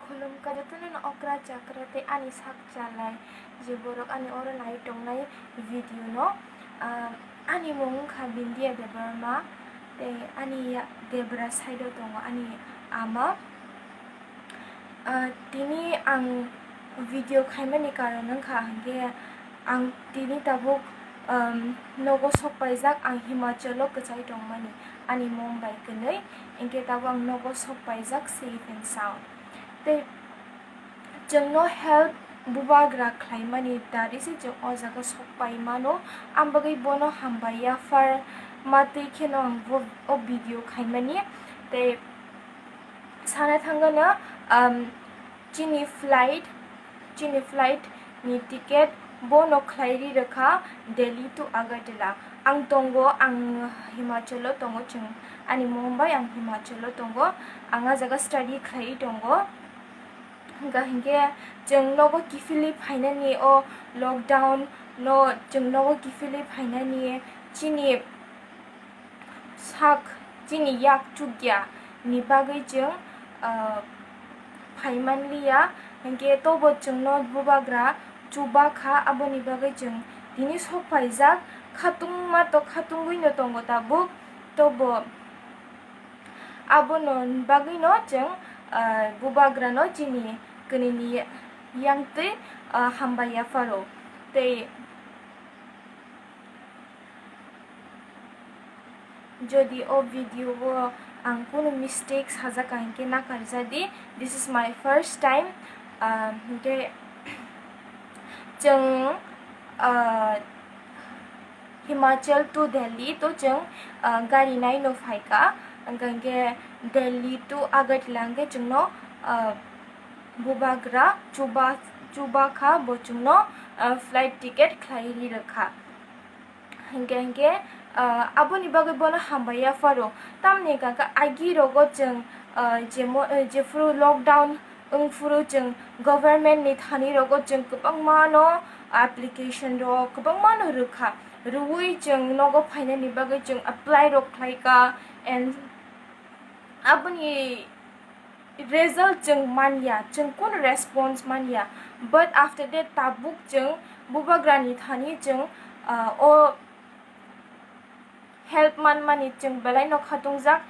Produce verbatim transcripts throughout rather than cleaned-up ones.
Khulumkha jotono no okra chakra tei ani sak chalai je borok ani oro nai tongnai video no. Ah, ani mung wngkha Bindia Debbarma tei ani ya-, debra side o tongo ani ama. Ah, tini ang video khaimani karon wngkha hwnkhe ang tini tabuk, um, nogo sok paijak, ang Himachal o kwchai tongmani, ani mom bai kwnwi, hinkhe tabuk ang nogo sok paijak safe and sound. Tei chwngno help bubagra khlaimani dari se chwng o jaga sok pai mano, ang bagwi bono hambai yaphar ma twi kheno ang bo, o video khaimani. Tei sana thangano, um, chini flight, chini flight ni ticket bono khlai ri rwkha Delhi to Agartala. Ang tongo, ang Himachal o tongo, chwng ani mom bai ang Himachal o tongo, ang a jaga study khlai tongo. Hwnkha hinkhe chwng nogo kiphilwi phainani, o lockdown no chwng nogo kiphilwi phainani chini sak chini yak chukya ni bagwi chwng, ah, phai manliya, hinkhe tobo chwngno bubagra chuba kha, aboni bagwi chwng tini sok paijak, khatungma to khatungwi no tongo tabuk, tobo abono bagwi no chwng, ah, bubagra no chini kwnwi ni yang twi, ah, hambai yapharo tei Jodi o video o ang kunu mistake sajak ka hinkhe nakarjadi. This is my first time. Ah, hinkhe chwng, ah, Himachal to Delhi to chwng, ah, gari nai no phaikha. Hinkhe Delhi to Agartala hinkhe chwngno, ah, bubagra chuba, chuba kha bo chwngno, ah, flight ticket khlai ri rwkha. Hinkhe, hinkhe, ah, aboni bagwi bono hambai yapharo. Tamni hwnkha khe agi rogo chwng, ah, jemo-, eh, jephuru lockdown wngphuru chwng government ni thani rogo chwng kwbangma no application rok kwbangma no rwkha. Rwui chwng nogo phainani bagwi chwng apply rok khlaikha and aboni result chwng manya, chwng kunu response manya. But after that tabuk chwng bubagrani thani chwng, ah, o help manmani chwng belai no khatungjak.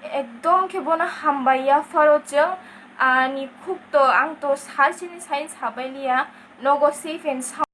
Ekdom khe bono hambai yapharo chwng, ani khuk to ang to sal sini sai sabai liya, nogo safe and sound.